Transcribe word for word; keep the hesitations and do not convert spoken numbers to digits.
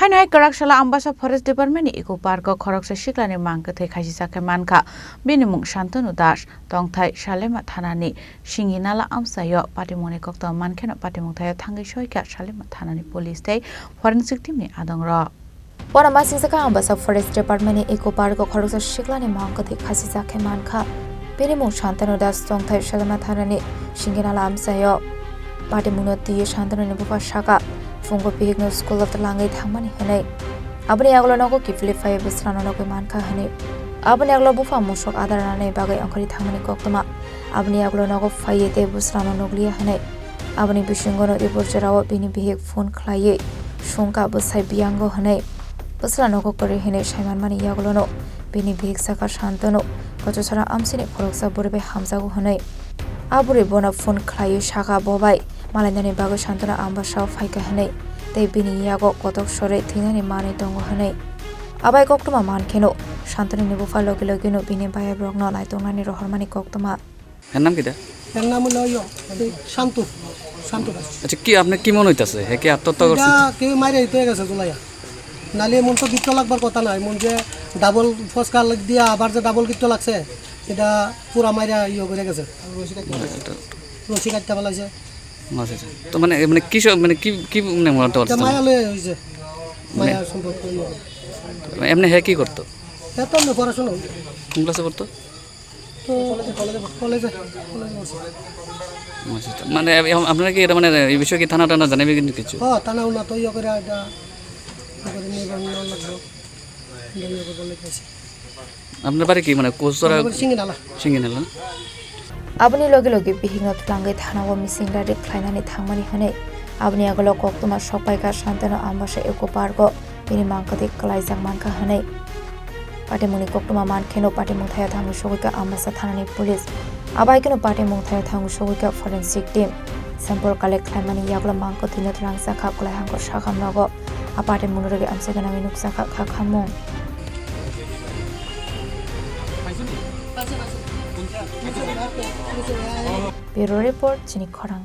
Haino hai kwraksalo Ambasa Forest Department ni Eco Park o khoroksa siklani mang kwthwi khasijak khe mankha. Bini mung Shantanu Das, tongthai Salema thanani Singhinala amchaio. Patimungni koktwma mankheno patimung thaio thangwi soikha Salema thanani police tei forensic team ni adongrok. Pora masingsa kha Ambasa Forest Department ni Eco Park o khoroksa siklani mang kwthwi khasijak khe mankha. Bini mung Shantanu Das, tongthai Salema thanani Singhinala amchaio. Patimungno twiwi Shantanuni bupha sakha, phungo bihikno school o twlangwi thangmani hwnwi. Aboni yagulo nogo kiphilwi phaiwi bwsrano nugwi mankha hwnwi. Aboni yagulo bupha musuk adar ranani bagwi ongkhorwi thangmani koktwma. Aboni yagulo nogo phaiwi tei bwsrano nugliya hwnwi. Aboni bisingono ebor jorao bini bihik phone khlaiwi sungkha bwsai biyango hwnwi. Bwsrano nogo kwrwi hwnwi saimanmani yagulono bini bihik sakha Shantanu kochosora amsini khoroksa bwrwi bai hamjago hwnwi. A bwrwi bono phone khlaiwi sakha bo bai malainani bagwi Shantanu Ambasao phaikha hwnwi tei bini yago kotok sorwi thwinani manwi tongo hwnwi. Abai koktwma mankheno Shantanuni bupha logi logino bini bayabrokno naitongnani rohormani koktwma. এর নাম কিতা? এর নাম হলো ইয়ো, এই শান্তু, শান্তু দাস। আচ্ছা, কি আপনার কি মনে হইতাছে? হে কি আত্মহত্যা করছে? এটা কেউ মারে হইতে গেছে জুলাইয়া। নালে এমন তো গিফট লাগবার কথা নাই, এমন যে ডাবল ফসকা দিয়া আবার যে ডাবল গিফট লাগছে, এটা পুরা মাইরা ইয়ে করে গেছে। রশি কাটতে পালাইছে। আচ্ছা, আচ্ছা। তো মানে, মানে কি সব, মানে কি, কি মানে মনে এটা হচ্ছে? মায়া লয়ে হইছে। মানে মায়া সম্পর্ক ইয়ে। এমনি হে কি করতো? এ তো এমনি পড়াশোনা হইছে। কোন ক্লাসে পড়তো? তো কলেজে, কলেজে, কলেজে, কলেজে আছে। আচ্ছা, আচ্ছা। মানে, আপ-, আপ-, আপনারা কি এটা, মানে, এই বিষয়ে কি থানা টানা জানাবে কিন্তু কিছু? হ্যাঁ, থানা উনা তো ইয়ে করে এটা, ইয়ে করে নিয়ে বাংলা লাগলো। ইয়ে করে বলে গেছে। আপনার বাড়ি কি, মানে, কোচরা? আমার বাড়ি সিঙ্গিনালা। সিঙ্গিনালা না? Aboni logi logi bihikno twlangwi thanao mising rari khlainani thangmani hwnwi aboni yagulo koktwma sokpaikha Shantanu Ambasa Eco Park o. Bini mang kwthwi kwlaijak mankha hwnwi. Patimungni koktwma mankheno patimung thaio thangwi sogwikha Ambasa thanani police. Abaikeno patimung thaio thangwi sogwikha forensic team. Sample collect khlaimani yagulo mang kwthwino twlangjakha kwlai hangkor sakhamrogo. A patimungno rwgwi amchai gwnangwi nukjakha kha khamung. Bureau report, Chini Khorang.